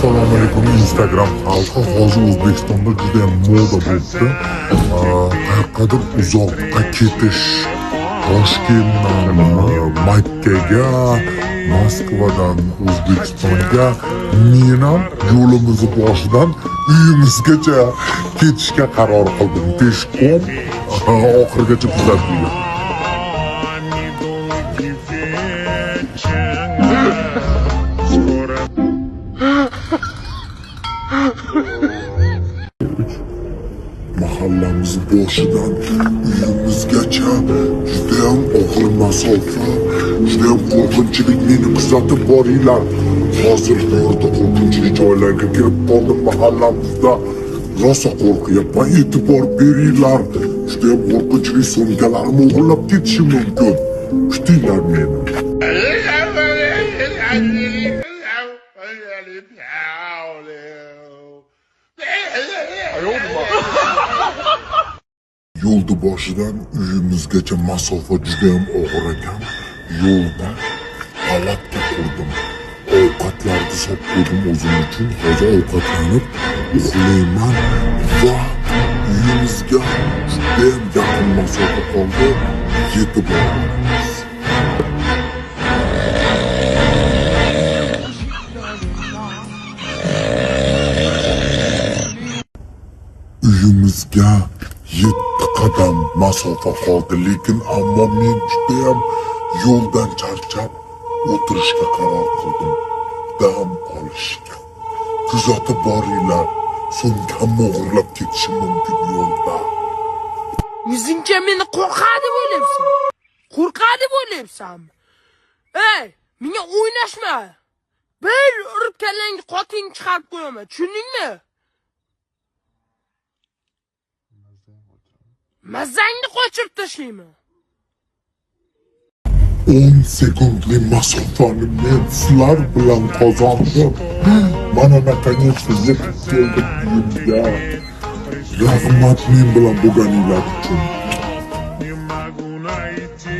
Assalomu alaykum, Instagram xalqi. Hozir O'zbekistonda juda ham moda bo'libdi. Qayoqqadir uzoqqa ketish. Toshkentdan Makkaga, Moskvadan O'zbekistonga, men ham yo'limizni boshidan uyimizgacha ketishga qaror qildim. Пешком oxirigacha kuzatinglar. Недолгий вечер. Скоро. Mahallamiz boshidan uyimizgacha judayam og'ir masofa, judayam qo'rqinchli. Meni kuzatib boringlar. Hozir bu yerda qo'rqinchli joylarga kirib qoldim mahallamizda. Rosa qo'rqyapman, e'tibor beringlar. Judayam qo'rqinchli, sumkalarim o'g'irlab ketishi mumkin. Kutinglar meni. Yo'lni boshidan uyimizgacha masofa judayam og'ir ekan. Yo'lda palatka qurdim. Ovqatlarni solib qo'ydim o'zim uchun. Hozir ovqatlanib uxlayman va uyimizga judayam yaqin masofa qoldi. Yetib boramiz. Uyimizga 7 qadam masofa qoldi, lekin ammo men judayam yo'ldan charchab o'tirishga qaror qildim. Dam olishga. Kuzatib boringlar. Sumkamni o'g'irlab ketishi mumkin yo'lda. O'zingcha meni qo'rqadi deb o'ylayapsan? Qo'rqadi deb o'ylayapsanmi? Ey, menga o'ynashma. Bir urib kallangni qoting chiqarib qo'yaman, tushundingmi? Mazangni qochirib tashlayman. 10 sekundli masofani men sizlar bilan qozondim. Mana, наконец-то yetib keldik uyimga. Rahmat men bilan bo'lganinglar uchun. Не могу найти.